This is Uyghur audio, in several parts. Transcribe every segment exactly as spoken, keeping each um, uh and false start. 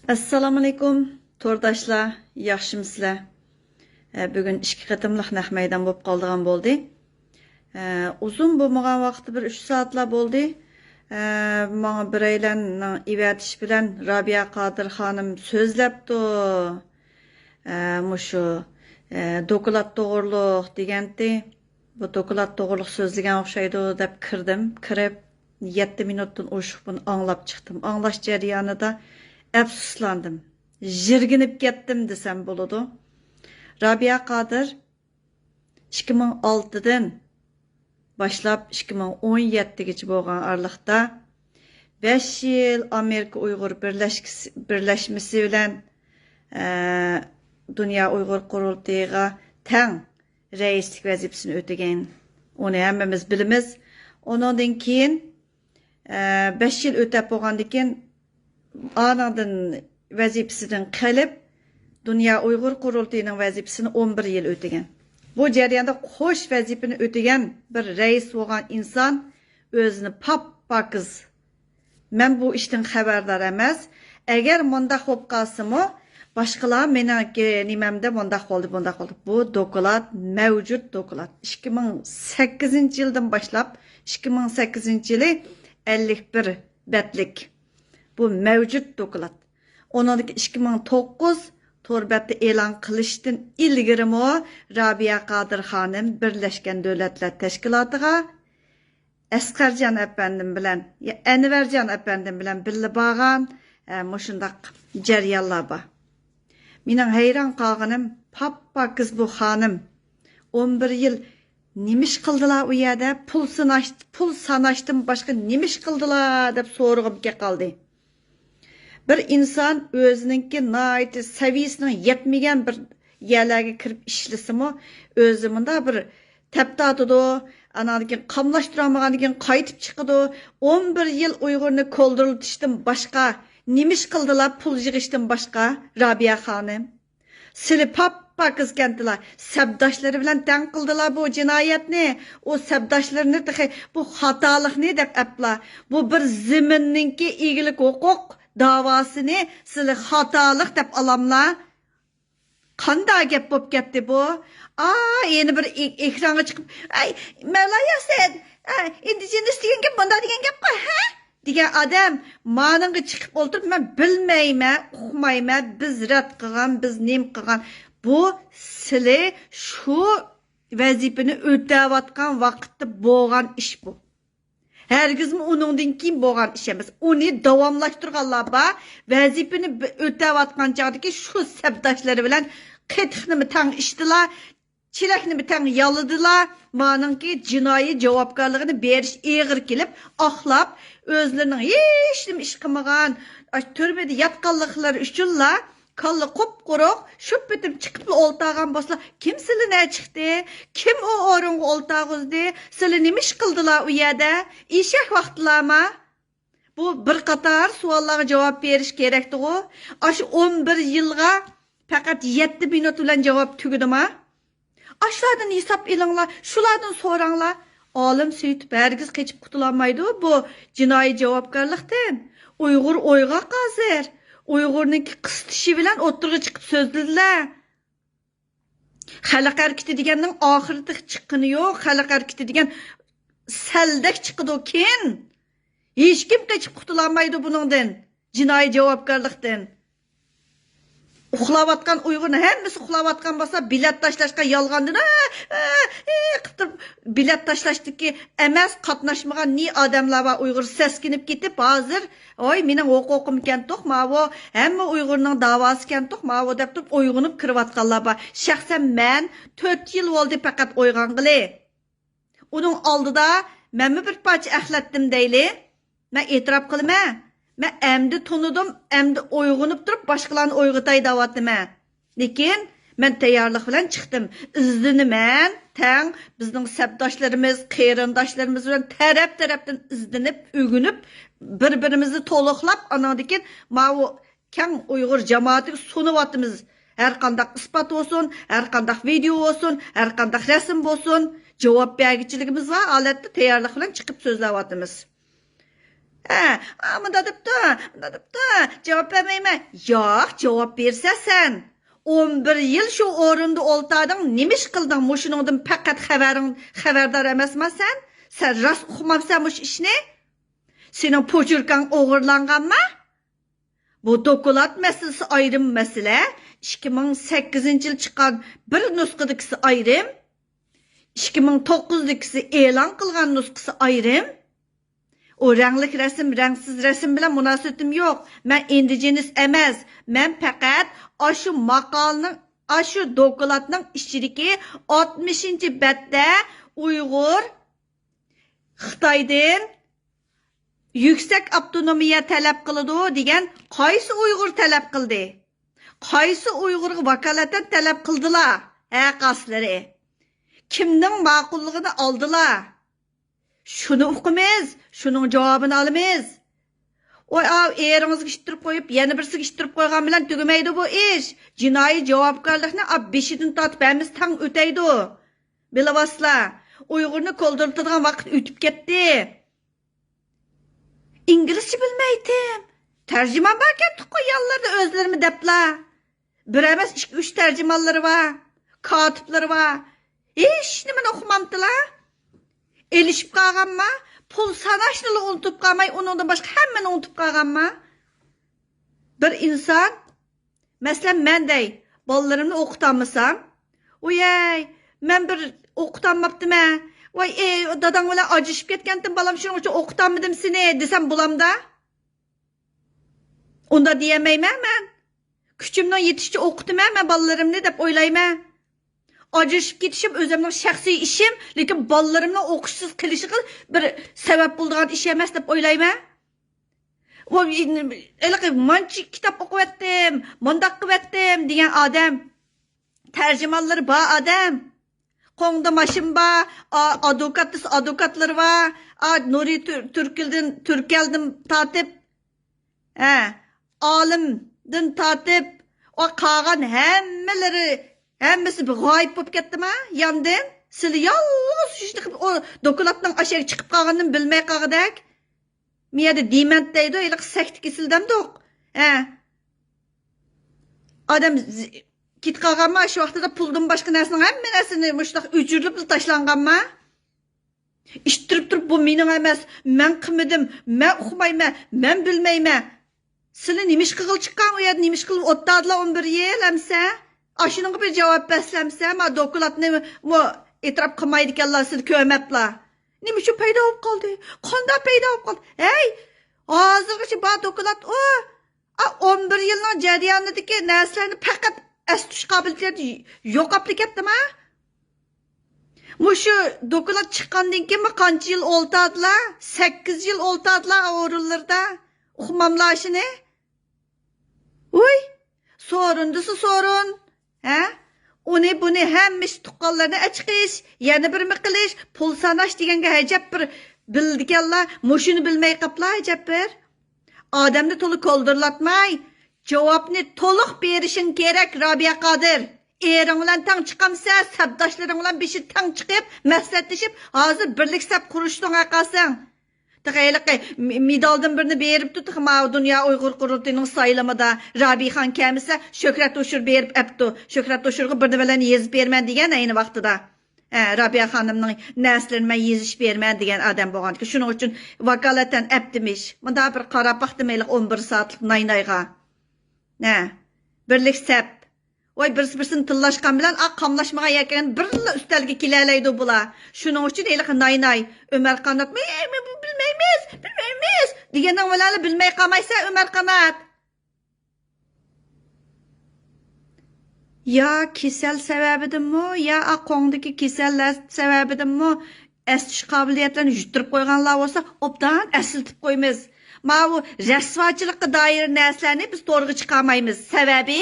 ئەسسالامۇئەلەيكۇم، تورداشلار، ياخشىمۇسىلەر؟ ئە، بۈگۈن ئىككى قېتىملىق نەق مەيدان بولۇپ قالىدىغان بولدى. ئە، ئۇزۇن بولمىغان ۋاقىتتا، بىر ئۈچ سائەتلا بولدى. ئە، ماڭا بىرەيلەننىڭ ئېۋەتىشى بىلەن رابىيە قادىر خانىم سۆزلەپتۇ. ئە، مۇشۇ، ئە، دوكلات توغرۇلۇق دېگەنتى. بۇ دوكلات توغرۇلۇق سۆزلىگەن ئوخشايدۇ دەپ كىردىم. كىرىپ، يەتتە مىنۇتتىن ئوشۇق بۇنى ئاڭلاپ چىقتىم. ئاڭلاش جەريانىدا ئەپسۇسلاندىم. يىرگىنىپ كەتتىم دېسەم بولىدۇ. رابىيە قادىر ئىككى مىڭ ئالتىدىن باشلاپ ئىككى مىڭ ئون يەتتىگىچە بولغان ئارىلىقتا بەش يىل ئامېرىكا ئۇيغۇر بىرلەشكىسى-، بىرلەشمىسى بىلەن، ئە، دۇنيا ئۇيغۇر قۇرۇلتىيىغا تەڭ رەئىسلىك ۋەزىپىسىنى ئۆتىگەن. ئۇنى ھەممىمىز بىلىمىز. ئۇنىڭدىن كېيىن، ئە، بەش يىل ئۆتەپ بولغاندىن كېيىن، ئانىڭدىن ۋەزىپىسىدىن قېلىپ، دۇنيا ئۇيغۇر قۇرۇلتىيىنىڭ ۋەزىپىسىنى ئون بىر يىل ئۆتىگەن. بۇ جەرياندا قوش ۋەزىپىنى ئۆتىگەن بىر رەئىس بولغان ئىنسان ئۆزىنى پاپ-پاكىز، مەن بۇ ئىشتىن خەۋەردار ئەمەس. ئەگەر مۇنداق بولۇپ قالسىمۇ، باشقىلار مېنىڭكى نېمەمدە مۇنداق بولدى، مۇنداق بولدى. بۇ دوكلات، مەۋجۇت دوكلات. ئىككى مىڭ سەككىزىنچى يىلدىن باشلاپ، ئىككى مىڭ سەككىزىنچى يىلى ئەللىك بىر بەتلىك. بۇ مەۋجۇت دوكلات. ئۇنىڭدىكى ئىككى مىڭ توققۇز تور بەتتە ئېلان قىلىشتىن ئىلگىرىمۇ رابىيە قادىر خانىم بىرلەشكەن دۆلەتلەر تەشكىلاتىغا ئەسقەرجان ئەپەندىم بىلەن، يا ئەنۋەرجان ئەپەندىم بىلەن بىللە بارغان، ئە، مۇشۇنداق جەريانلار بار. مېنىڭ ھەيران قالغىنىم، پاپ-پاكىز بۇ خانىم. ئون بىر يىل نېمە ئىش قىلدىلا ئۇ يەردە؟ پۇل ساناش-، پۇل ساناشتىن باشقا نېمە ئىش قىلدىلا دەپ سورىغۇم كېلىپ قالدى. بىر ئىنسان ئۆزىنىڭكى ناھايىتى سەۋىيىسىنىڭ يەتمىگەن بىر يەرلەرگە كىرىپ ئىشلىسىمۇ، ئۆزى مۇنداق بىر تەپ تارتىدۇ، ئاناندىن كېيىن قاملاشتۇرالمىغاندىن كېيىن قايتىپ چىقىدۇ. ئون بىر يىل ئۇيغۇرنى كولدۇرلىتىشتىن باشقا، نېمە ئىش قىلدىلا پۇل يىغىشتىن باشقا، رابىيە خانىم؟ سىلى پاپ-پاكىز كەنتىلا، سەپداشلىرى بىلەن تەڭ قىلدىلا بۇ جىنايەتنى. ئۇ سەپداشلىرىنى تېخى بۇ خاتالىقنى دەپ ئەپلا، بۇ بىر زېمىننىڭكى ئىگىلىك ھوقۇق داۋاسىنى سىلى خاتالىق دەپ ئالاملا. قاندا گەپ بولۇپ كەتتى بۇ؟ ئا، يەنە بىر ئې-، ئېكرانغا چىقىپ، ئەي، مەۋلا ياسىن، ئە، ئىندىجېنىس دېگەن گەپ مۇنداق دېگەن گەپقۇ، ھە؟ دېگەن ئادەم مانىڭغا چىقىپ ئولتۇرۇپ، مەن بىلمەيمەن، ئۇقمايمەن، بىز رەت قىلغان، بىز نېمە قىلغان. بۇ سىلى شۇ ۋەزىپىنى ئۆتەۋاتقان ۋاقىتتا بولغان ئىش بۇ. ھەرگىزمۇ ئۇنىڭدىن كېيىن بولغان ئىش ئەمەس. ئۇنى داۋاملاشتۇرغانلار بار. ۋەزىپىنى بى-، ئۆتەۋاتقان چاغدىكى شۇ سەپداشلىرى بىلەن قېتىقنىمۇ تەڭ ئىچتىلا، چېلەكنىمۇ تەڭ يالىدىلا. مانىڭكى جىنايى جاۋابكارلىقىنى بېرىش ئېغىر كېلىپ، ئاقلاپ، ئۆزلىرىنىڭ ھېچنېمە ئىش قىلمىغان، ئاشۇ تۈرمىدە ياتقانلىقلىرى ئۈچۈنلا كاللا قۇپقۇرۇق، شۇ پېتىم چىقىپلا ئولتۇرغان بولسا، كىم سىلى نە چىقتى؟ كىم ئۇ ئورۇنغا ئولتۇرغۇزدى؟ سىلى نېمە ئىش قىلدىلا ئۇ يەردە؟ ئېشەك ۋاقتىلامۇ؟ بۇ بىر قاتار سوئاللارغا جاۋاب بېرىش كېرەكتىغۇ. ئاشۇ ئون بىر يىلغا پەقەت يەتتە مىنۇت بىلەن جاۋاب تۈگىدىما؟ ئاشۇلاردىن ھېساب ئېلىڭلار، شۇلاردىن سوراڭلار. ئالىم سېيىتوف ھەرگىز قېچىپ قۇتۇلالمايدۇ بۇ جىنايى جاۋابكارلىقتىن. ئۇيغۇر ئويغاق ھازىر. ئۇيغۇرنىڭكى قىستىشى بىلەن ئوتتۇرىغا چىقىپ سۆزلىدىلە. خەلق ھەرىكىتى دېگەننىڭ ئاخىرى تېخى چىققىنى يوق. خەلق ھەرىكىتى دېگەن سەلدەك چىقىدۇكىن. ھېچكىم قېچىپ قۇتۇلالمايدۇ بۇنىڭدىن. جىنايى جاۋابكارلىقتىن. ئۇخلاۋاتقان ئۇيغۇرنىڭ ھەممىسى ئۇخلاۋاتقان بولسا، بېلەت تاشلاشقا يالغاندىن، ئە، ئە، ئە، قىلىپ تۇرۇپ، بېلەت تاشلاشتىكى ئەمەس، قاتناشمىغان نى ئادەملەر بار. ئۇيغۇر سەسكىنىپ كېتىپ، ھازىر، ۋاي، مېنىڭ ھوقۇقۇم كەنتۇق ماۋۇ، ھەممە ئۇيغۇرنىڭ داۋاسى كەنتۇق ماۋۇ دەپ تۇرۇپ ئويغىنىپ كىرىۋاتقانلار بار. شەخسەن مەن تۆت يىل بولدى پەقەت ئويغانغىلى. ئۇنىڭ ئالدىدا مەنمۇ بىر پارچە ئەخلەتتىم دەيلى. مەن ئېتىراپ قىلىمەن. مەن ئەمدى تونۇدۇم، ئەمدى ئويغىنىپ تۇرۇپ باشقىلارنى ئويغىتاي دەۋاتىمەن. لېكىن مەن تەييارلىق بىلەن چىقتىم. ئىزدىنىمەن، تەڭ بىزنىڭ سەپداشلىرىمىز، قېرىنداشلىرىمىز بىلەن تەرەپ-تەرەپتىن ئىزدىنىپ، ئۆگىنىپ، بىر-بىرىمىزنى تولۇقلاپ، ئاناندىن كېيىن ماۋۇ كەڭ ئۇيغۇر جامائىتىگە سۇنۇۋاتىمىز. ھەر قانداق ئىسپات بولسۇن، ھەر قانداق ۋىدېئو بولسۇن، ھەر قانداق رەسىم بولسۇن، جاۋاب بەرگۈچىلىكىمىز بار ھالەتتە تەييارلىق بىلەن چىقىپ سۆزلەۋاتىمىز. ھە، ئا، مۇنداق دەپتۇ، مۇنداق دەپتۇ، جاۋاب بەرمەيمەن. ياق، جاۋاب بېرىسەن سەن. ئون بىر يىل شۇ ئورۇندا ئولتاردىڭ، نېمە ئىش قىلدىڭ؟ مۇشۇنىڭدىن پەقەت خەۋەرىڭ، خەۋەردار ئەمەسما سەن؟ سەن راست ئۇقمامسەن مۇشۇ ئىشنى؟ سېنىڭ پوچېركاڭ ئوغرىلانغانما؟ بۇ دوكلات مەسىلىسى ئايرىم مەسىلە. ئىككى مىڭ سەككىزىنچى يىل چىققان بىر نۇسخىدىكىسى ئايرىم. ئىككى مىڭ توققۇزدىكىسى ئېلان قىلغان نۇسخىسى ئايرىم. ئۇ رەڭلىك رەسىم، رەڭسىز رەسىم بىلەن مۇناسىۋىتىم يوق. مەن ئىندىجېنىس ئەمەس. مەن پەقەت ئاشۇ ماقالىنىڭ، ئاشۇ دوكلاتنىڭ ئىچىدىكى ئاتمىشىنچى بەتتە ئۇيغۇر خىتايدىن يۈكسەك ئاپتونومىيە تەلەپ قىلىدۇ دېگەن قايسى ئۇيغۇر تەلەپ قىلدى؟ قايسى ئۇيغۇرغا ۋاكالىتەن تەلەپ قىلدىلا؟ ھە، قاسلىرى. كىمنىڭ ماقۇللۇقىنى ئالدىلا؟ شۇنى ئۇقىمىز، شۇنىڭ جاۋابىنى ئالىمىز. ۋاي، ئاۋۇ ئېرىڭىزگە ئىتتىرىپ قويۇپ، يەنە بىرسىگە ئىتتىرىپ قويغان بىلەن تۈگىمەيدۇ بۇ ئىش. جىنايى جاۋابكارلىقنى ئاپ بېشىدىن تارتىپ ھەممىسى تەڭ ئۆتەيدۇ. بىلىۋالسىلا، ئۇيغۇرنى كولدۇرتىدىغان ۋاقىت ئۆتۈپ كەتتى. ئىنگلىزچە بىلمەيتتىم. تەرجىمان باركەن تۇققا يانلىرىدا ئۆزلىرىمۇ دەپلا. بىر ئەمەس، ئىككى، ئۈچ تەرجىمانلىرى بار، كاتىپلىرى بار. ھېچنېمىنى ئۇقمامتىلا. ئېلىشىپ قالغانما؟ پۇل ساناشنىلا ئۇنتۇپ قالماي، ئۇنىڭدىن باشقا ھەممىنى ئۇنتۇپ قالغانما؟ بىر ئىنسان، مەسىلەن، مەن دەي، بالىلىرىمنى ئوقۇتالمىسام، ۋوي، مەن بىر ئوقۇتالماپتىمەن، ۋاي، ئى، داداڭ بىلەن ئاجرىشىپ كەتكەنتىم، بالام، شۇنىڭ ئۈچۈن ئوقۇتالمىدىم سېنى، دېسەم بولامدا؟ ئۇنداق دېيەلمەيمەن مەن. كۈچۈمنىڭ يېتىشىچە ئوقۇتىمەن مەن بالىلىرىمنى دەپ ئويلايمەن. ئاجرىشىپ كېتىشىم ئۆزۈمنىڭ شەخسىي ئىشىم، لېكىن بالىلىرىمنىڭ ئوقۇشسىز قېلىشىغا بىر سەۋەب بولىدىغان ئىش ئەمەس دەپ ئويلايمەن. ۋوي، ھېلىقى مانچە كىتاب ئوقۇۋەتتىم، مۇنداق قىلىۋەتتىم دېگەن ئادەم، تەرجىمانلىرى بار ئادەم، قولىدا ماشىنا بار، ئا-، ئادۋوكات دېسە ئادۋوكاتلىرى بار، ئا، نۇرى تۈر-، تۈركىلدىن، تۈركەلدىن تارتىپ، ھە، ئالىمدىن تارتىپ، ئا، قالغان ھەممىلىرى، ھەممىسى بىر غايىب بولۇپ كەتتىما ياندىن؟ سىلى يالغۇز شۇ ئۇ دوكلاتنىڭ ئاشەگە چىقىپ قالغىنىنى بىلمەي قالغۇدەك. مىيەدە دېمەنت دەيدۇ، ھېلىقى سەكتە كېسىلى دەمدۇق. ھە. ئادەم ز-، كېتىپ قالغانما، شۇ ۋاقتىدا پۇلدىن باشقا نەرسىنىڭ ھەممە نەرسىنى مۇشۇنداق ئۆچۈرۈلۈپلا تاشلانغانما؟ ئىتتىرىپ تۇرۇپ، بۇ مېنىڭ ئەمەس، مەن قىلمىدىم، مەن ئۇقمايمەن، مەن بىلمەيمەن. سىلى نېمە ئىش قىلغىلى چىققان ئۇ يەردە، نېمە ئىش قىلىپ ئولتۇردىلا ئون بىر يىل ئەمسە؟ ئاشۇنىڭغا بىر جاۋاب بەرسىلە ئەمسە، ما دوكلاتنى مو ئېتىراپ قىلمايدىكەنلا سىلى كۆرمەپلا. نېمە ئۈچۈن پەيدا بولۇپ قالدى؟ قانداق پەيدا بولۇپ قالدى؟ ھەي، ھازىرغىچە بار دوكلات ئۇ. ئا، ئون بىر يىلنىڭ جەريانىدىكى نەرسىلەرنى پەقەت ئەس تۇتۇش قابىلىيىتى يوقاپلا كەتتىما؟ مۇشۇ دوكلات چىققاندىن كېيىنمۇ قانچە يىل ئولتۇردىلا؟ سەككىز يىل ئولتۇردىلا ئورۇنلىرىدا. ئۇقماملا شۇنى؟ ۋۇي، سورۇن دېسە سورۇن. ھە؟ ئۇنى بۇنى ھەممە ئىش تۇغقانلىرىنى ئەچىقىش، يەنە بىرمە قىلىش، پۇل ساناش دېگەنگە ئەجەب بىر بىلىدىكەنلا، مۇشۇنى بىلمەي قاپلا ئەجەب بىر. ئادەمنى تولا كولدۇرلاتماي، جاۋابنى تولۇق بېرىشىڭ كېرەك، رابىيە قادىر. ئېرىڭ بىلەن تەڭ چىقامسەن، سەپداشلىرىڭ بىلەن بېشى تەڭ چىقىپ، مەسلىھەتلىشىپ، ھازىر بىرلىك سەپ قۇرۇشتۇڭ ھەققاسەڭ. تېخى ھېلىقى مې-، مېدالدىن بىرنى بېرىپتۇ، تېخى ماۋۇ دۇنيا ئۇيغۇر قۇرۇلتىيىنىڭ سايلىمىدا رابىيە خان كەلمىسە، شۆھرەت ھوشۇر بېرىپ ئەپتۇ. شۆھرەت ھوشۇرغا بىر نېمىلەرنى يېزىپ بېرىمەن دېگەن ئەينى ۋاقتىدا. ھە، رابىيە خانىمنىڭ نەرسىلىرىنى مەن يېزىپ بېرىمەن دېگەن ئادەم بولغاندىكىن، شۇنىڭ ئۈچۈن ۋاكالىتەن ئەپتىمىش. مۇنداق بىر قاراپ باقتىم ھېلىقى ئون بىر سائەتلىك ناينايغا. ھە، بىرلىك سەپ. ۋاي، بىرسى بىرسىنى تىللاشقان بىلەن، ئا، قاملاشمىغان يەكەن بىرلا ئۈستەلگە كېلەلەيدۇ بۇلار. شۇنىڭ ئۈچۈن ھېلىقى نايناي ئۆمەر قانات، «مەي، مەي، بۇ بىلمەيمىز، بىلمەيمىز» دېگەننىڭ بىلەنلا بىلمەي قالمايسەن، ئۆمەر قانات. يا كېسەل سەۋەبىدىنمۇ، يا ئا قوڭدىكى كېسەللەر سەۋەبىدىنمۇ ئەسلىشىش قابىلىيەتلىرىنى يۈتتۈرۈپ قويغانلار بولسا، ئوبدان ئەسلىتىپ قويىمىز. ماۋۇ رەسۋاچىلىققا دائىر نەرسىلەرنى بىز تورغا چىقارمايمىز. سەۋەبى،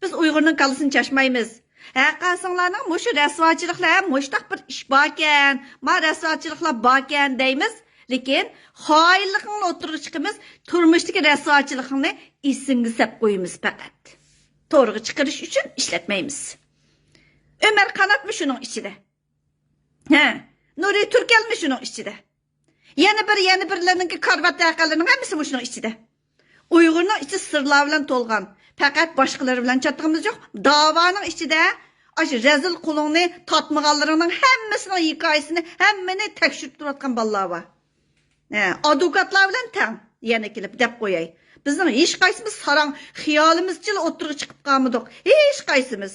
بىز ئۇيغۇرنىڭ كاللىسىنى چاچمايمىز. ھەرقايسىڭلارنىڭ مۇشۇ رەسۋاچىلىقلار، مۇشۇنداق بىر ئىش باركەن، ما رەسۋاچىلىقلار باركەن دەيمىز، لېكىن خائىنلىقىڭنى ئوتتۇرىغا چىقىمىز، تۇرمۇشتىكى رەسۋاچىلىقىڭنى ئېسىڭگە سەپ قويىمىز پەقەت. تورغا چىقىرىش ئۈچۈن ئىشلەتمەيمىز. ئۆمەر قاناتمۇ شۇنىڭ ئىچىدە. ھە، نۇرى تۈركەلمۇ شۇنىڭ ئىچىدە. يەنە بىر، يەنە بىرلەرنىڭكى كارىۋات ۋەقەلىرىنىڭ ھەممىسى مۇشۇنىڭ ئىچىدە. ئۇيغۇرنىڭ ئىچى سىرلار بىلەن تولغان. پەقەت باشقىلىرى بىلەن چاتىقىمىز يوق. داۋانىڭ ئىچىدە ئاشۇ رەزىل قۇلۇڭنى تارتمىغانلىرىڭنىڭ ھەممىسىنىڭ ھېكايىسىنى، ھەممىنى تەكشۈرۈپ تۇرۇۋاتقان بالىلار بار. ھە، ئادۋوكاتلار بىلەن تەڭ. يەنە كېلىپ دەپ قوياي. بىزنىڭ ھېچقايسىمىز ساراڭ خىيالىمىزچىلا ئوتتۇرىغا چىقىپ قالمىدۇق. ھېچقايسىمىز.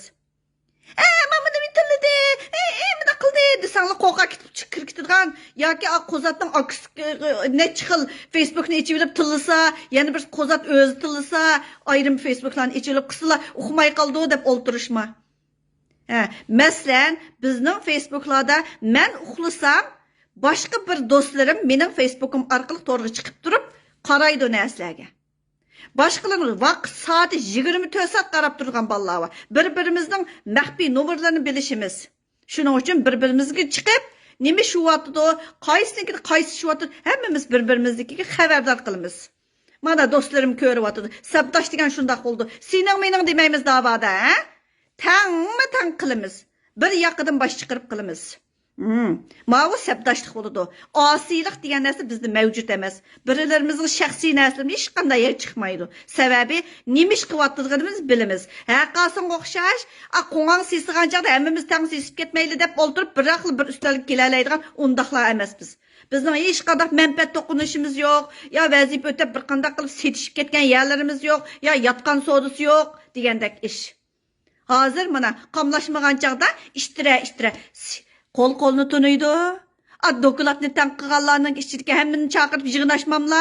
ئە، مانا مېنى تىللىدى، ئە، ئە، مۇنداق قىلدى دېسەڭلا قورقاق كېتىپ چىقىپ كېتىدىغان ياكى ئا قوزاتنىڭ ئاكىسى، ئە، نەچچە خىل فېيسبۇكنى ئېچىۋېلىپ تىللىسا، يەنە بىر قوزات ئۆزى تىللىسا، ئايرىم فېيسبۇكلارنى ئېچىۋېلىپ قىلسىلا ئۇقماي قالىدۇ دەپ ئولتۇرۇشما. ھە، مەسىلەن، بىزنىڭ فېيسبۇكلاردا مەن ئۇخلىسام، باشقا بىر دوستلىرىم مېنىڭ فېيسبۇكۇم ئارقىلىق تورغا چىقىپ تۇرۇپ قارايدۇ نەرسىلەرگە. باشقىلارنىڭ ۋاقىت سائىتى يىگىرمە تۆت سائەت قاراپ تۇرىدىغان بالىلار بار. بىر-بىرىمىزنىڭ مەخپىي نومۇرلىرىنى بىلىشىمىز. شۇنىڭ ئۈچۈن بىر-بىرىمىزگە چىقىپ، نېمە ئىش بولۇۋاتىدۇ، قايسىنىڭكىدە قايسى ئىش بولۇۋاتىدۇ، ھەممىمىز بىر-بىرىمىزنىڭكىگە خەۋەردار قىلىمىز. مانا دوستلىرىم كۆرۈۋاتىدۇ. سەپداش دېگەن شۇنداق بولىدۇ. سېنىڭ مېنىڭ دېمەيمىز داۋادا، ھە؟ تەڭمۇ تەڭ قىلىمىز. بىر ياقىدىن باش چىقىرىپ قىلىمىز. ھىم، ماۋۇ سەپداشلىق بولىدۇ. ئاسىيلىق دېگەن نەرسە بىزدە مەۋجۇت ئەمەس. بىرلىرىمىزنىڭ شەخسىي نەرسىلىرىنى ھېچقانداق يەرگە چىقمايدۇ. سەۋەبى، نېمە ئىش قىلىۋاتىدىغىنىمىزنى بىلىمىز. ھەرقاسىڭغا ئوخشاش، ئا، قوڭاڭ سېسىغان چاغدا ھەممىمىز تەڭ سېسىپ كەتمەيلى دەپ ئولتۇرۇپ، بىراقلا بىر ئۈستەلگە كېلەلەيدىغان ئۇنداقلار ئەمەس بىز. بىزنىڭ ھېچقانداق مەنپەئەت توقۇنۇشىمىز يوق، يا ۋەزىپە ئۆتەپ بىر قانداق قىلىپ سېتىشىپ كەتكەن يەرلىرىمىز يوق، يا ياتقان سودىسى يوق دېگەندەك ئىش. ھازىر مانا قاملاشمىغان چاغدا ئىشتىرە، ئىشتىرە، قول قولنى تونۇيدۇ. ئا، دوكلاتنى تەنقىد قىلغانلارنىڭ ئىچىدىكى ھەممىنى چاقىرىپ يىغناشماملا؟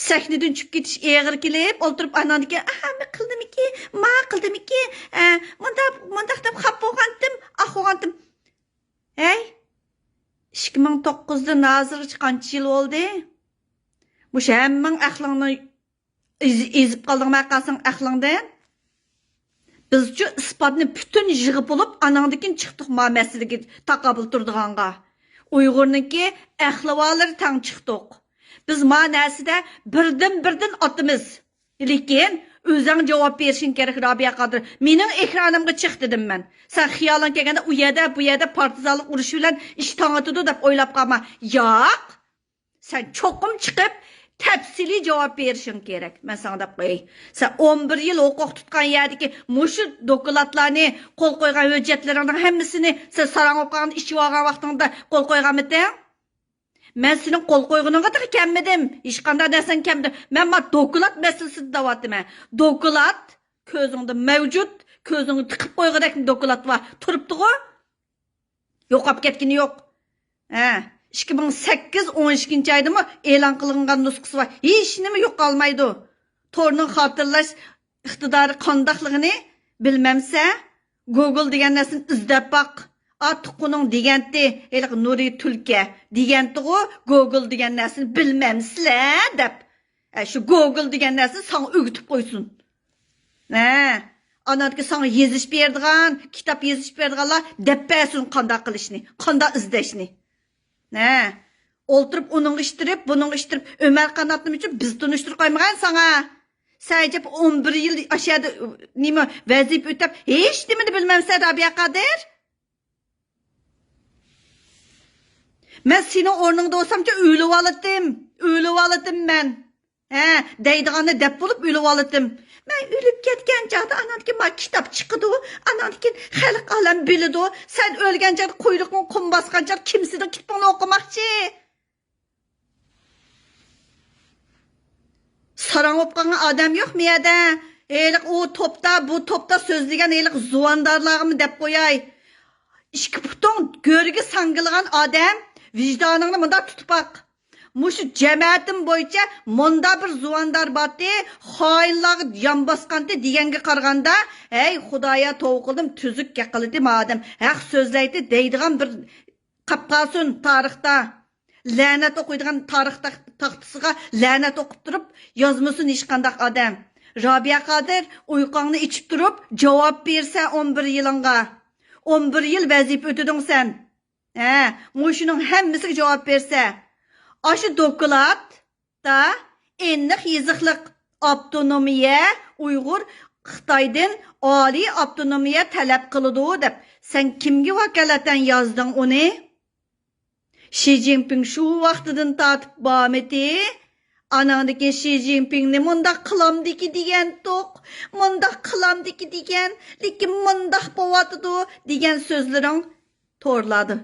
سەھنىدىن چۈشۈپ كېتىش ئېغىر كېلىپ، ئولتۇرۇپ ئاناندىكىن، ئاھا، مەن قىلدىمىكى، ما قىلدىمىكى، ئە، مۇنداق، مۇنداق دەپ خاپا بولغانتىم، ئاھ بولغانتىم. ھەي، ئىككى مىڭ توققۇزدىن ھازىرغىچە قانچە يىل بولدى؟ مۇشۇ ھەممىڭ ئەقلىڭنى ئېز-، ئېزىپ قالدىڭمۇ قالساڭ ئەقلىڭدىن؟ بىزچۇ ئىسپاتنى پۈتۈن يىغىپ بولۇپ، ئاناڭدىكىن چىقتۇق ما مەسىلىگە تاقابىل تۇرىدىغانغا. ئۇيغۇرنىڭكى ئەقلىۋالىرى تەڭ چىقتۇق. بىز ما نەرسىدە بىردىن-بىردىن ئاتىمىز. لېكىن ئۆزۈڭ جاۋاب بېرىشىڭ كېرەك، رابىيە قادىر. مېنىڭ ئېكرانىمغا چىق دېدىم مەن. سەن خىيالىڭ كەلگەندە ئۇ يەردە، بۇ يەردە پارتىزانلىق ئۇرۇشى بىلەن ئىش تاڭىتىدۇ دەپ ئويلاپ قالما. ياق! سەن چوقۇم چىقىپ، تەپسىلىي جاۋاب بېرىشىڭ كېرەك. مەن ساڭا دەپ قوياي. سەن ئون بىر يىل ھوقۇق تۇتقان يەردىكى مۇشۇ دوكلاتلارنى قول قويغان ھۆججەتلىرىڭنىڭ ھەممىسىنى سەن ساراڭ بولۇپ قالغان ئىچىۋالغان ۋاقتىڭدا قول قويغانمىدىڭ؟ مەن سېنىڭ قول قويغىنىڭغا تېخى كەلمىدىم. ھېچقانداق نەرسەڭ كەلمىدى. مەن ما دوكلات مەسىلىسىدە دەۋاتىمەن. دوكلات كۆزۈڭدە مەۋجۇت، كۆزۈڭگە تىقىپ قويغۇدەك دوكلات بار. تۇرۇپتىغۇ. يوقاپ كەتكىنى يوق. ھە، ئىككى مىڭ سەككىز، ئون ئىككىنچى ئايدىمۇ ئېلان قىلىنغان نۇسخىسى بار. ھېچنېمە يوقالمايدۇ. تورنىڭ خاتىرىلەش ئىقتىدارى قانداقلىقىنى بىلمەمسە، گوگل دېگەن نەرسىنى ئىزدەپ باق. ئا، تۇققىنىڭ دېگەنتى، ھېلىقى نۇرى تۈلكە دېگەنتىغۇ، گوگل دېگەن نەرسىنى بىلمەمسىلە دەپ. ئە، شۇ گوگل دېگەن نەرسىنى ساڭا ئۆگىتىپ قويسۇن. ھە، ئاناندىكى ساڭا يېزىش بېرىدىغان، كىتاب يېزىش بېرىدىغانلار دەپ بەرسۇن قانداق قىلىشنى، قانداق ئىزدەشنى. ھە، ئولتۇرۇپ ئۇنىڭغا ئىشتىرىپ، بۇنىڭغا ئىشتىرىپ، ئۆمەر قانات نېمە ئۈچۈن بىز تونۇشتۇرۇپ قويمىغان ساڭا؟ سەن ئەجەب ئون بىر يىل ئاشۇ يەردە، نېمە، ۋەزىپە ئۆتەپ، ھېچنېمىنى بىلمەمسەن، رابىيە قادىر؟ مەن سېنىڭ ئورنۇڭدا بولسامچۇ ئۆلۈۋالاتتىم، ئۆلۈۋالاتتىم مەن. ھە، دەيدىغاننى دەپ بولۇپ ئۆلۈۋالاتتىم. مەن ئۆلۈپ كەتكەن چاغدا ئاناندىكىن ما كىتاب چىقىدۇ، ئاناندىكىن خەلق ئالەم بىلىدۇ. سەن ئۆلگەن چاغدا قۇيرۇقۇڭ قۇم باسقان چاغدا كىم سېنىڭ كىتابىڭنى ئوقۇماقچى؟ ساراڭ بولۇپ قالغان ئادەم يوقمۇ يەردە؟ ھېلىقى ئۇ توپتا، بۇ توپتا سۆزلىگەن ھېلىقى زۇۋاندارلارغىمۇ دەپ قوياي. ئىككى پۇتۇڭ گۆرگە ساڭگىلىغان ئادەم، ۋىجدانىڭنى مۇنداق تۇتۇپ باق. مۇشۇ جەمەتىم بويىچە مۇندا بىر زۇۋاندار بارتى، خائىنلارغا يان باسقانتى دېگەنگە قارىغاندا، ھەي خۇدايا، توۋا قىلدىم، تۈزۈك گەپ قىلىدى ما ئادەم، ھەق سۆزلەيتتى دەيدىغان بىر قاپقالسۇن تارىختا. لەنەت ئوقۇيدىغان تارىخ تاخ-، تاختىسىغا لەنەت ئوقۇپ تۇرۇپ يازمىسۇن ھېچقانداق ئادەم. رابىيە قادىر، ئۇيقۇڭنى ئېچىپ تۇرۇپ جاۋاب بېرىسەن ئون بىر يىلىڭغا. ئون بىر يىل ۋەزىپە ئۆتىدىڭ سەن. ھە، مۇشۇنىڭ ھەممىسىگە جاۋاب بېرىسەن. ئاشۇ دوكلاتتا ئېنىق يېزىقلىق ئاپتونومىيە ئۇيغۇر خىتايدىن ئالىي ئاپتونومىيە تەلەپ قىلىدۇ دەپ، سەن كىمگە ۋاكالىتەن يازدىڭ ئۇنى؟ شى جىنپىڭ شۇ ۋاقتىدىن تارتىپ بارمىدى؟ ئاناڭدىن كېيىن شى جىنپىڭنى مۇنداق قىلامدىكى دېگەنتۇق، مۇنداق قىلامدىكى دېگەن، لېكىن مۇنداق بوۋاتىدۇ دېگەن سۆزلىرىڭ تورلاردا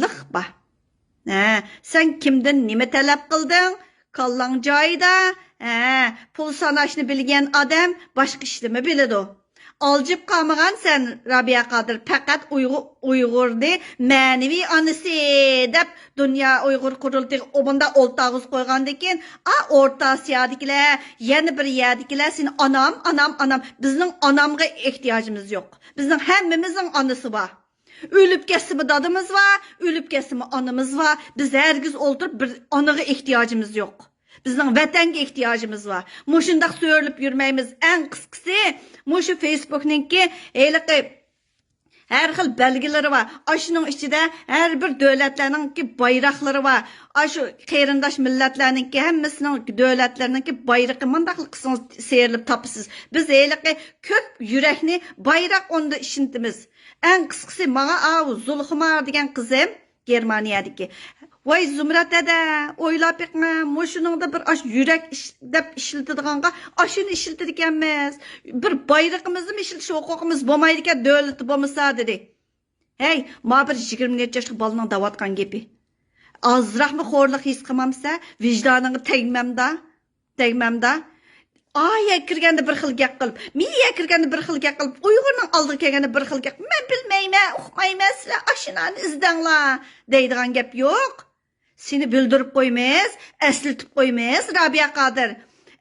لىق بار. ھە، سەن كىمدىن نېمە تەلەپ قىلدىڭ؟ كاللاڭ جايىدا. ھە، پۇل ساناشنى بىلگەن ئادەم باشقا ئىشلىرىمۇ بىلىدۇ. ئالجىپ قالمىغان سەن، رابىيە قادىر، پەقەت ئۇيغۇ-، ئۇيغۇرنى مەنىۋى ئانىسى دەپ دۇنيا ئۇيغۇر قۇرۇلتىيىغا ئۇ مۇنداق ئولتۇرغۇزۇپ قويغاندىن كېيىن، ئا، ئورتا ئاسىيادىكىلەر، يەنە بىر يەردىكىلەر سېنى ئانام، ئانام، ئانام. بىزنىڭ ئانامغا ئېھتىياجىمىز يوق. بىزنىڭ ھەممىمىزنىڭ ئانىسى بار. ئۆلۈپ كەتسىمۇ دادىمىز بار، ئۆلۈپ كەتسىمۇ ئانىمىز بار. بىز ھەرگىز ئولتۇرۇپ بىر ئانىغا ئېھتىياجىمىز يوق. بىزنىڭ ۋەتەنگە ئېھتىياجىمىز بار. مۇشۇنداق سۆرىلىپ يۈرمەيمىز. ئەڭ قىسقىسى، مۇشۇ فېيسبۇكنىڭكى ھېلىقى ھەر خىل بەلگىلىرى بار. ئاشۇنىڭ ئىچىدە ھەر بىر دۆلەتلەرنىڭكى بايراقلىرى بار. ئاشۇ قېرىنداش مىللەتلەرنىڭكى ھەممىسىنىڭ دۆلەتلىرىنىڭكى بايرىقى مۇنداقلا قىسىڭ سىيرىلىپ تاپىسىز. بىز ھېلىقى كۆك يۈرەكنى بايراق ئورنىدا ئىشلىتىمىز. ئەڭ قىسقىسى، ماڭا ئاۋۇ زۇلخۇمار دېگەن قىزىم گېرمانىيەدىكى، ۋاي زۇمرەت ھەدە، ئويلاپ بېقىڭە، مۇشۇنىڭدا بىر ئاش يۈرەك ئىش-، دەپ ئىشلىتىدىغانغا ئاشۇنى ئىشلىتىدىكەنمىز. بىر بايرىقىمىزنىمۇ ئىشلىتىش ھوقۇقىمىز بولمايدىكەن، دۆلىتى بولمىسا، دېدى. ھەي، ما بىر يىگىرمە نەچچە ياشلىق بالىنىڭ دەۋاتقان گېپى. ئازراقمۇ خورلۇق ھېس قىلمامسە، ۋىجدانىڭغا تەگمەمدا؟ تەگمەمدا؟ ئا يەرگە كىرگەندە بىر خىل گەپ قىلىپ، مى يەرگە كىرگەندە بىر خىل گەپ قىلىپ، ئۇيغۇرنىڭ ئالدىغا كەلگەندە بىر خىل گەپ، مەن بىلمەيمەن، ئۇقمايمەن، سىلەر ئاشۇلارنى ئىزدەڭلار دەيدىغان گەپ يوق. سېنى بىلدۈرۈپ قويىمىز، ئەسلىتىپ قويىمىز، رابىيە قادىر.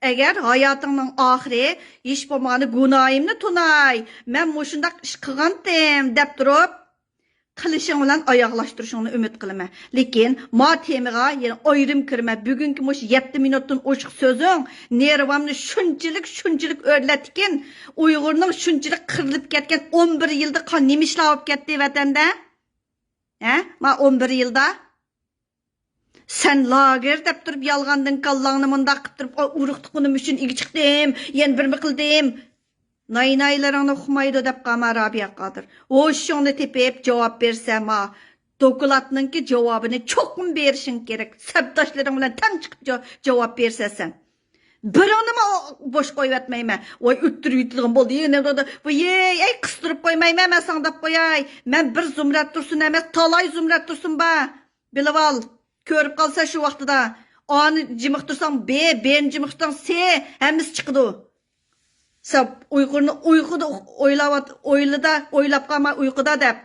ئەگەر ھاياتىڭنىڭ ئاخىرى ھېچ بولمىغاندا گۇناھىمنى توناي، مەن مۇشۇنداق ئىش قىلغانتىم دەپ تۇرۇپ، قىلىشىڭ بىلەن ئاياغلاشتۇرۇشۇڭنى ئۈمىد قىلىمەن. لېكىن ما تېمىغا يەنە ئايرىم كىرىمەن. بۈگۈنكى مۇشۇ يەتتە مىنۇتتىن ئوشۇق سۆزۈڭ نېرۋامنى شۇنچىلىك، شۇنچىلىك ئۆرلەتتىكىن، ئۇيغۇرنىڭ شۇنچىلىك قىرىلىپ كەتكەن ئون بىر يىلدا قا-، نېمە ئىشلار بولۇپ كەتتى ۋەتەندە؟ ھە؟ ما ئون بىر يىلدا؟ سەن لاگېر دەپ تۇرۇپ، يالغاندىن كاللاڭنى مۇنداق قىپ تۇرۇپ، ئۇ ئۇرۇق تۇغقىنىم ئۈچۈن ئىگە چىقتىم، يەنە بىرمە قىلدىم. ناينايلىرىڭنى ئۇقمايدۇ دەپ قالما، رابىيە قادىر. ھوشۇڭنى تېپىپ جاۋاب بەرسە ما، دوكلاتنىڭكى جاۋابىنى چوقۇم بېرىشىڭ كېرەك. سەپداشلىرىڭ بىلەن تەڭ چىقىپ جا-، جاۋاب بېرىسەن سەن. بىرىڭنىمۇ بوش قويۇۋەتمەيمەن. ۋاي، ئۆتتۈرۈۋېتىدىغان بولدى. يەنە بۇ، ۋاي، ئەي، قىستۇرۇپ قويمايمەن، مەن ساڭا دەپ قوياي. مەن بىر زۇمرەت تۇرسۇن ئەمەس، تالاي زۇمرەت تۇرسۇن بار. بىلىۋال، كۆرۈپ قالسا شۇ ۋاقتىدا. ئانى جىمىقتۇرساڭ بى، بىنى جىمىقتۇرساڭ سى، ھەممىسى چىقىدۇ. سەن ئۇيغۇرنى ئۇيقۇدا ئويلاۋات-، ئويلىدا، ئويلاپ قالما ئۇيقۇدا دەپ.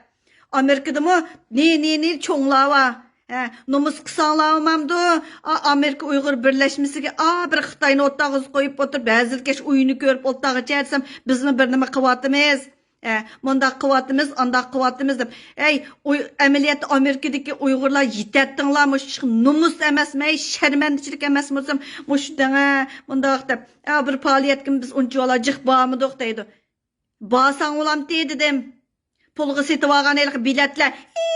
ئامېرىكىدىمۇ نى، نى، نى چوڭلار بار. ھە، نومۇس قىلساڭلار بولمامدۇ؟ ئا، ئامېرىكا ئۇيغۇر بىرلەشمىسىگە، ئا، بىر خىتاينى ئوتتاغا قويۇپ ئولتۇرۇپ، ھەزىلكەش ئويۇنى كۆرۈپ ئولتاغىچە دېسەم، بىزمۇ بىر نېمە قىلىۋاتىمىز. ئە، مۇنداق قىلىۋاتىمىز، ئانداق قىلىۋاتىمىز دەپ. ئەي، ئۇي-، ئەمەلىيەتتە ئامېرىكىدىكى ئۇيغۇرلار يېتەتتىڭلار، مۇشۇ ئىشقا نومۇس ئەمەسمۇ، ئەي، شەرمەندىچىلىك ئەمەسمۇ دېسەم، مۇشۇ دەڭە، مۇنداق دەپ. ئە، بىر پائالىيەتكىمۇ بىز ئۇنچىۋالا جىق بارمىدۇق دەيدۇ. بارساڭ بولامتى دېدىم. پۇلغا سېتىۋالغان ھېلىقى بىلەتلەر، ئى،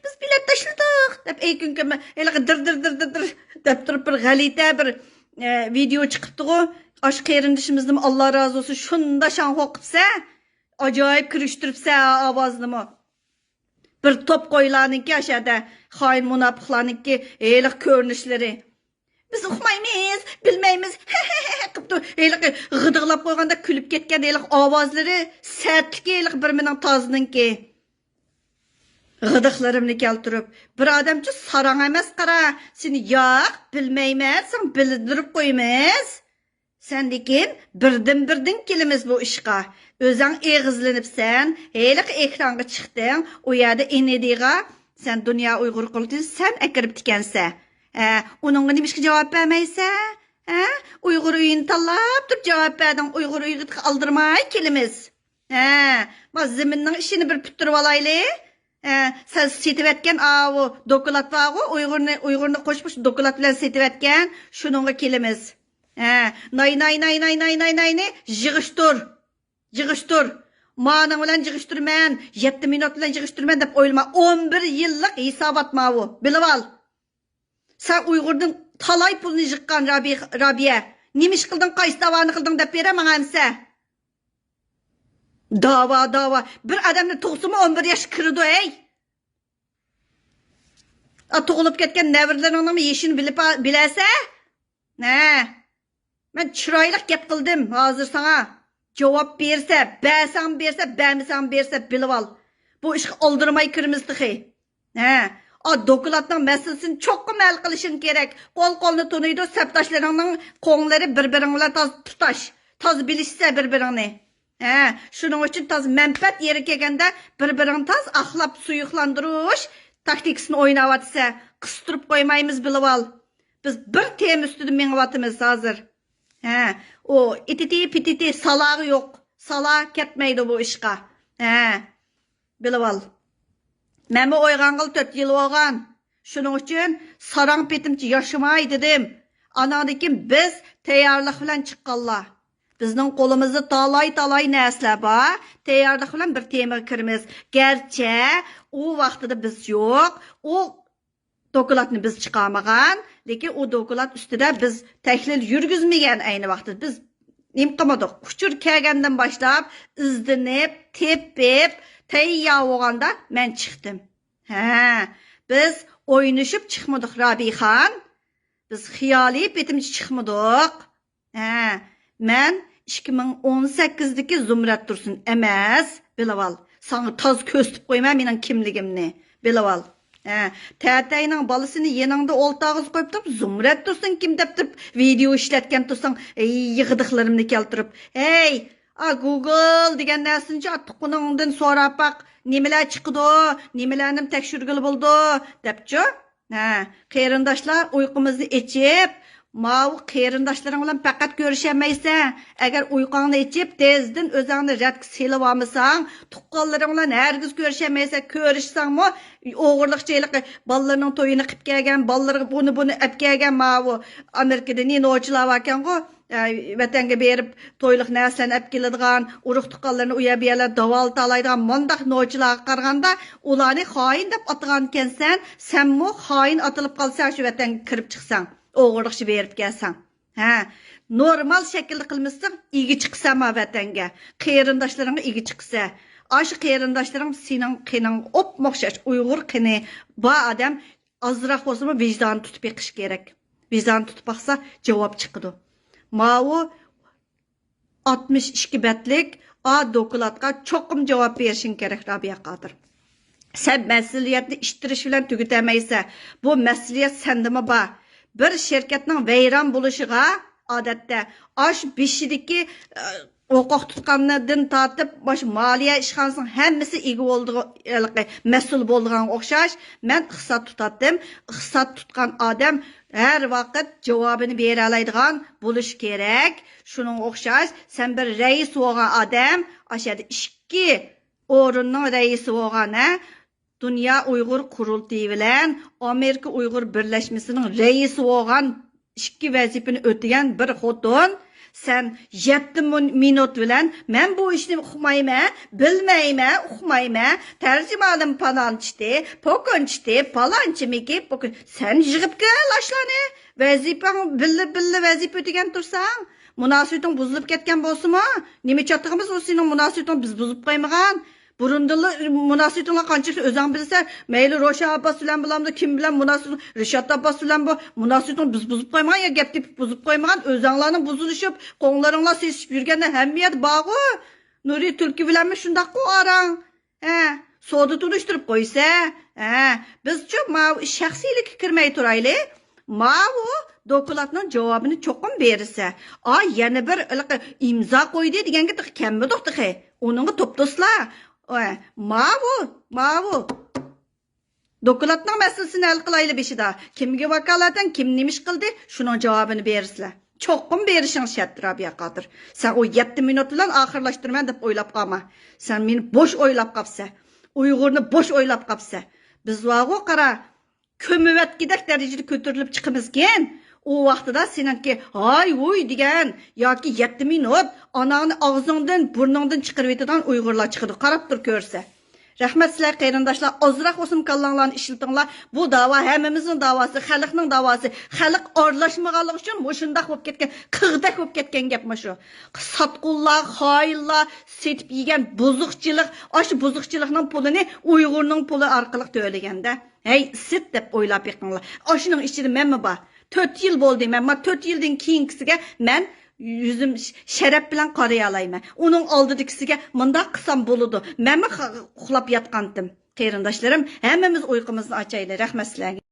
بىز بىلەت تاشلىدۇق دەپ، ئەي كۈنكۈن ھېلىقى دىر، دىر، دىر، دىر، دىر دەپ تۇرۇپ بىر غەلىتە بىر، ئە، ۋىدېئو چىقىپتىغۇ. ئاشۇ قېرىندىشىمىزنىمۇ ئاللا رازى بولسۇن، شۇنداق شاڭخۇ قىپسە. ئاجايىپ كىرىشتۈرۈپسە ئاۋازنىمۇ. بىر توپ قويلارنىڭكى ئاشۇ يەردە خائىن مۇناپىقلارنىڭكى ھېلىقى كۆرۈنۈشلىرى. بىز ئۇقمايمىز، بىلمەيمىز، ھەھەھەھە قىپتۇ. ھېلىقى غىدىقلاپ قويغاندا كۈلۈپ كەتكەن ھېلىقى ئاۋازلىرى سەتلىكى ھېلىقى بىر مېنىڭ تازىنىڭكى. غىدىقلىرىمنى كەلتۈرۈپ، بىر ئادەمچۇ ساراڭ ئەمەس قارا، سېنى ياق، بىلمەيمەن، ساڭا بىلدۈرۈپ قويىمىز. سەن لېكىن بىردىن-بىردىن كېلىمىز بۇ ئىشقا. ئۆزەڭ ئېغىزلىنىپسەن، ھېلىقى ئېكرانغا چىقتىڭ، ئۇ يەردە ئىنىدىغا سەن دۇنيا ئۇيغۇر قۇرۇلتىيىنى سەن ئەكىرىپتىكەنسەن. ھە، ئۇنىڭغا نېمىشقا جاۋاب بەرمەيسەن؟ ھە؟ ئۇيغۇر ئۆيىنى تاللاپ تۇرۇپ جاۋاب بەردىڭ، ئۇيغۇر ئۆيىگە ئالدىرىماي كېلىمىز. ھە، ما زېمىننىڭ ئىشىنى بىر پۈتتۈرۈۋالايلى. ھە، سەن سېتىۋەتكەن ئاۋۇ دوكلات بارغۇ، ئۇيغۇرنى، ئۇيغۇرنى قوشۇپ شۇ دوكلات بىلەن سېتىۋەتكەن، شۇنىڭغا كېلىمىز. ھە، ناي، ناي، ناي، ناي، ناي، ناي، ناينى يىغىشتۇر. يىغىشتۇر. مانىڭ بىلەن يىغىشتۇرىمەن، يەتتە مىنۇت بىلەن يىغىشتۇرىمەن دەپ ئويلىما. ئون بىر يىللىق ھېسابات ماۋۇ. بىلىۋال. سەن ئۇيغۇردىن تالاي پۇلنى يىغقان رابىي-، رابىيە. نېمە ئىش قىلدىڭ، قايسى داۋانى قىلدىڭ دەپ بېرە ماڭا ئەمسە. داۋا، داۋا. بىر ئادەمنى تۇغسىمۇ ئون بىر ياشقا كىرىدۇ، ھەي. ئا، تۇغۇلۇپ كەتكەن نەۋرىلىرىڭنىڭمۇ يېشىنى بىلىپ، بىلەسە؟ ھە. مەن چىرايلىق گەپ قىلدىم ھازىر ساڭا. جاۋاب بېرسە، بەرسەڭمۇ بېرىسەن، بەرمىسەڭمۇ بېرىسەن، بىلىۋال. بۇ ئىشقا ئالدىرىماي كىرىمىز تېخى. ھە. ئا، دوكلاتنىڭ مەسىلىسىنى چوقۇم ھەل قىلىشىڭ كېرەك. قول قولنى تونۇيدۇ، سەپداشلىرىڭنىڭ قوڭلىرى بىر-بىرىڭ بىلەن تاز-، تۇتاش. تازا بىلىشسە بىر-بىرىڭنى. ھە، شۇنىڭ ئۈچۈن تازا مەنپەئەت يېرى كەلگەندە بىر-بىرىڭنى تازا ئاقلاپ سۇيۇقلاندۇرۇش تاكتىكىسىنى ئويناۋاتىسەن. قىستۇرۇپ قويمايمىز، بىلىۋال. بىز بىر تېما ئۈستىدە مېڭىۋاتىمىز ھازىر. ھە، ئۇ ئىتىتى پىتىتى سالاغا يوق. سالا كەتمەيدۇ بۇ ئىشقا. ھە، بىلىۋال. مەنمۇ ئويغانغىلى تۆت يىل بولغان. شۇنىڭ ئۈچۈن ساراڭ پېتىمچە ياشىماي دېدىم. ئاناندىن كېيىن بىز تەييارلىق بىلەن چىققانلار. بىزنىڭ قولىمىزدا تالاي-تالاي نەرسىلەر بار. تەييارلىق بىلەن بىر تېمىغا كىرىمىز. گەرچە ئۇ ۋاقتىدا بىز يوق. ئۇ دوكلاتنى بىز چىقارمىغان، لېكىن ئۇ دوكلات ئۈستىدە بىز تەھلىل يۈرگۈزمىگەن ئەينى ۋاقىتتا. بىز نېمە قىلمىدۇق؟ ئۇچۇر كەلگەندىن باشلاپ ئىزدىنىپ، تېپىپ، تەييار بولغاندا مەن چىقتىم. ھە، بىز ئوينىشىپ چىقمىدۇق، رابىيخان. بىز خىيالىي پېتىمچە چىقمىدۇق. ھە، مەن ئىككى مىڭ ئون سەككىزدىكى زۇمرەت تۇرسۇن ئەمەس، بىلىۋال. ساڭا تازا كۆرسىتىپ قويىمەن مېنىڭ كىملىكىمنى، بىلىۋال. ھە، تەتەينىڭ بالىسىنى يېنىڭدا ئولتۇرغۇزۇپ قويۇپ تۇرۇپ، زۇمرەت تۇرسۇن كىم دەپ تۇرۇپ، ۋىدېئو ئىشلەتكەن تۇرساڭ، ئەي، يىغىدىقلىرىمنى كەلتۈرۈپ. ھەي، ئا، گۇگل دېگەن نەرسىنىچۇ، ئا، تۇغقىنىڭدىن سوراپ باق، نېمىلەر چىقىدۇ، نېمىلەرنى تەكشۈرگىلى بولىدۇ، دەپچۇ. ھە، قېرىنداشلار، ئۇيقۇمىزنى ئېچىپ، ماۋۇ قېرىنداشلىرىڭ بىلەن پەقەت كۆرۈشەلمەيسەن. ئەگەر ئۇيقۇڭنى ئېچىپ، تېزدىن ئۆزۈڭنى رەتكە سېلىۋالمىساڭ، تۇغقانلىرىڭ بىلەن ھەرگىز كۆرۈشەلمەيسەن. كۆرۈشسەڭمۇ، ئوغرىلىقچە ھېلىقى بالىلىرىنىڭ تويىنى قىلىپ كەلگەن، بالىلىرىغا بۇنى، بۇنى ئەپ كەلگەن ماۋۇ ئامېرىكىدا نى نوچىلار باركەنغۇ. ئە، ۋەتەنگە بېرىپ، تويلۇق نەرسىلەرنى ئەپ كېلىدىغان، ئۇرۇق تۇغقانلىرىنى ئۇ يەر بۇ يەرلەر داۋالىتالايدىغان مۇنداق نوچىلارغا قارىغاندا، ئۇلارنى خائىن دەپ ئاتىغانكەنسەن، سەنمۇ خائىن ئاتىلىپ قالساڭ، شۇ ۋەتەنگە كىرىپ چىقساڭ، ئوغرىلىقچە بېرىپ كەلسەڭ. ھە، نورمال شەكىلدە قىلمىساڭ، ئىگە چىقىسەن ما ۋەتەنگە، قېرىنداشلىرىڭغا ئىگە چىقىسەن. ئاشۇ قېرىنداشلىرىڭ سېنىڭ قېنىڭغا ئوپمۇ ئوخشاش ئۇيغۇر قېنى بار ئادەم ئازراق بولسىمۇ ۋىجدانى تۇتۇپ بېقىش كېرەك. ۋىجدانى تۇتۇپ باقسا، جاۋاب چىقىدۇ. ماۋۇ ئاتمىش ئىككى بەتلىك ئا دوكلاتقا چوقۇم جاۋاب بېرىشىڭ كېرەك، رابىيە قادىر. سەن مەسئۇلىيەتنى ئىتتىرىش بىلەن تۈگىتەلمەيسەن. بۇ مەسئۇلىيەت سەندىمۇ بار. بىر شىركەتنىڭ ۋەيران بولۇشىغا، ئادەتتە، ئاشۇ بېشىدىكى، ئە، ھوقۇق تۇتقاندىن تارتىپ، مۇشۇ مالىيە ئىشخانىسىنىڭ ھەممىسى ئىگە بولىدىغان، ھېلىقى مەسئۇل بولىدىغانغا ئوخشاش. مەن ئىقتىساد تۇتاتتىم. ئىقتىساد تۇتقان ئادەم ھەر ۋاقىت جاۋابىنى بېرەلەيدىغان بولۇشى كېرەك. شۇنىڭغا ئوخشاش، سەن بىر رەئىس بولغان ئادەم، ئاشۇ يەردە ئىككى ئورۇننىڭ رەئىسى بولغان، ھە؟ دۇنيا ئۇيغۇر قۇرۇلتىيى بىلەن ئامېرىكا ئۇيغۇر بىرلەشمىسىنىڭ رەئىسى بولغان، ئىككى ۋەزىپىنى ئۆتىگەن بىر خوتۇن، سەن يەتتە مۇن-، مىنۇت بىلەن، «مەن بۇ ئىشنى ئۇقمايمەن، بىلمەيمەن، ئۇقمايمەن، تەرجىمانىم پالانچىتى، پوكۇنچىتى، پالانچىمىكى، پوكۇن-»، سەن يىغىپ كەل ئاشۇلارنى. ۋەزىپەڭ بىللە، بىللە ۋەزىپە ئۆتىگەن تۇرساڭ، مۇناسىۋىتىڭ بۇزۇلۇپ كەتكەن بولسىمۇ، نېمە چاتىقىمىز ئۇ سېنىڭ مۇناسىۋىتىڭ بىز بۇزۇپ قويمىغان. بۇرۇندىنلا مۇناسىۋىتىڭلار قانچىلىك ئۆزۈڭ بىلىسەن. مەيلى روشەن ئابباس بىلەن بولامدۇ، كىم بىلەن مۇناسىۋىتىڭ، رىشات ئابباس بىلەن بۇ مۇناسىۋىتىڭ بىز بۇزۇپ قويمىغان يا گەپ تېپىپ بۇزۇپ قويمىغان. ئۆزۈڭلارنىڭ بۇزۇلۇشۇپ، قوڭلىرىڭلار سېسىشىپ يۈرگەندە ھەممە يەردە بارغۇ. نۇرى تۈلكە بىلەنمۇ شۇنداققۇ ئاراڭ. ھە، سودا تونۇشتۇرۇپ قويسا. ھە، بىزچۇ ماۋۇ ئىش شەخسىيلىككە كىرمەي تۇرايلى. ماۋۇ دوكلاتنىڭ جاۋابىنى چوقۇم بېرىسە. ئا، يەنە بىر ھېلىقى ئىمزا قويدى دېگەنگە تېخى كەلمىدۇق تېخى. ئۇنىڭغا توپتۇسلا. ئە، ماۋۇ، ماۋۇ. دوكلاتنىڭ مەسىلىسىنى ھەل قىلايلى بېشىدا. كىمگە ۋاكالىتەن، كىم نېمە ئىش قىلدى، شۇنىڭ جاۋابىنى بېرىسىلەر. چوقۇم بېرىشىڭ شەرت، رابىيە قادىر. سەن ئۇ يەتتە مىنۇت بىلەن ئاخىرلاشتۇرىمەن دەپ ئويلاپ قالما. سەن مېنى بوش ئويلاپ قاپسەن. ئۇيغۇرنى بوش ئويلاپ قاپسەن. بىز بارغۇ، قارا، كۆمۈۋەتكۈدەك دەرىجىدە كۆتۈرۈلۈپ چىقىمىزكىن، ئۇ ۋاقتىدا سېنىڭكى ھاي ھۇي دېگەن ياكى يەتتە مىنۇت ئاناڭنى ئاغزىڭدىن، بۇرنۇڭدىن چىقىرىۋېتىدىغان ئۇيغۇرلار چىقىدۇ، قاراپ تۇر كۆرسە. رەھمەت سىلەر قېرىنداشلار، ئازراق بولسىمۇ كاللاڭلارنى ئىشلىتىڭلار. بۇ داۋا ھەممىمىزنىڭ داۋاسى، خەلقنىڭ داۋاسى. خەلق ئارىلاشمىغانلىقى ئۈچۈن مۇشۇنداق بولۇپ كەتكەن، قىغدەك بولۇپ كەتكەن گەپ مۇشۇ. ساتقۇنلار، خائىنلار، سېتىپ يېگەن بۇزۇقچىلىق، ئاشۇ بۇزۇقچىلىقنىڭ پۇلىنى ئۇيغۇرنىڭ پۇلى ئارقىلىق تۆلىگەندە. ھەي، سىت دەپ ئويلاپ بېقىڭلار. ئاشۇنىڭ ئىچىدە مەنمۇ بار. تۆت يىل بولدى. مەن ما تۆت يىلدىن كېيىنكىسىگە مەن يۈزۈم ش-، شەرەپ بىلەن قارىيالايمەن. ئۇنىڭ ئالدىدىكىسىگە مۇنداق قىلسام بولىدۇ. مەنمۇ خا-، ئۇخلاپ ياتقانتىم. قېرىنداشلىرىم، ھەممىمىز ئۇيقۇمىزنى ئاچايلى. رەھمەت سىلەرگە.